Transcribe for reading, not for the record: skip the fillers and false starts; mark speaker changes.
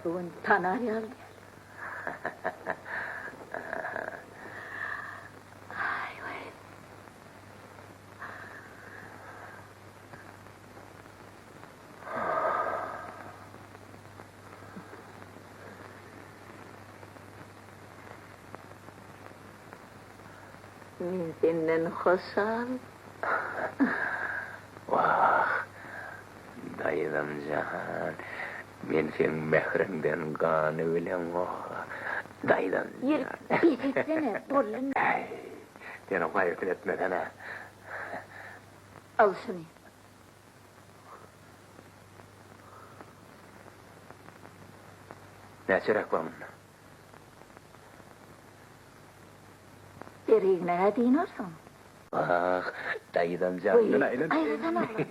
Speaker 1: Bu gün tanar ýaly däl. Aý, waý. Men senden hoşal.
Speaker 2: Wah, daýzam jan, men seň mähriňden ganybilemok-a, daýzam
Speaker 1: Ýeri,
Speaker 2: jan.
Speaker 1: bes etsene, boldy.
Speaker 2: Äý, senem gaýgysyny etmesene.
Speaker 1: Al şuny.
Speaker 2: Näçeräk bar munda?
Speaker 1: Deregine-hä dynarsyň.
Speaker 2: Wah, daýzam jandan aýlan.
Speaker 1: Aýratana oglan.